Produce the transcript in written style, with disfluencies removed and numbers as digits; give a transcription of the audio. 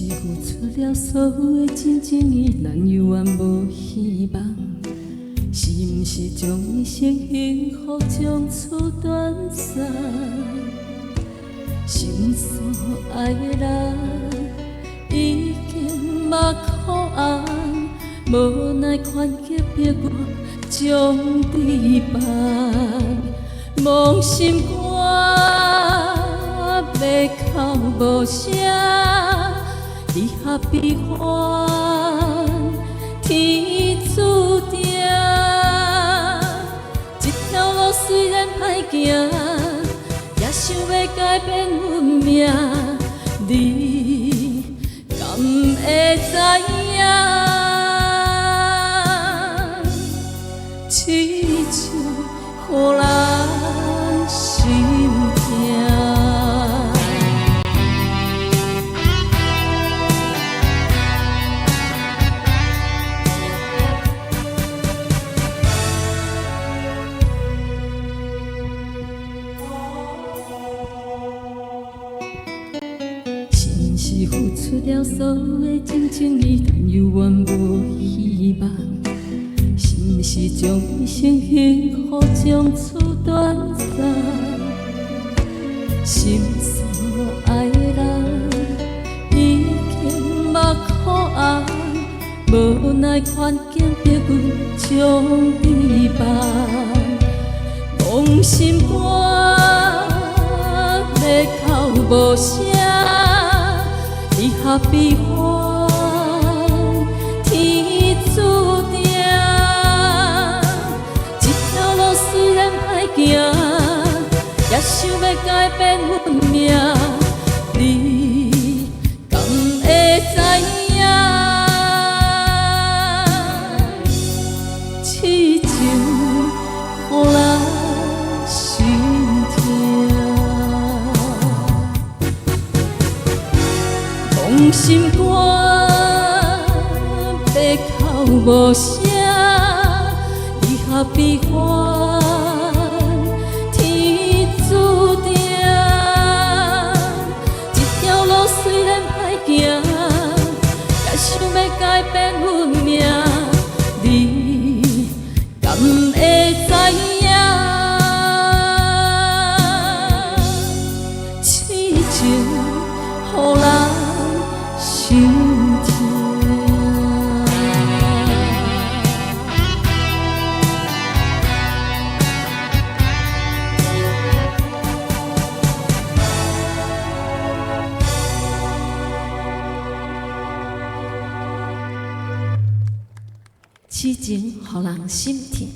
是付出了所有的真情意，咱犹原無希望？是毋是將一生幸福從此斷送？心所愛的人已經目苦紅，無奈環境逼我將你放，墓心肝欲哭無聲，離合悲歡天注定。這條路雖然歹行，也想欲改變運命，你敢會知影？痴情予人心疼。是毋是付出了所有的真情意，但猶原無希望？是毋是將一生幸福從此斷送？心所愛的人已經目苦紅，無奈環境逼阮將你放，墓心肝欲哭無聲，離合悲歡天注定。這條路雖然歹行，也想欲改變運命，你敢會知影？痴情予人心疼。墓心肝欲哭無聲，離合悲歡天注定。這條路雖然歹行，也想欲改變運命，你敢會知影？痴情予人心疼。痴情予人心疼。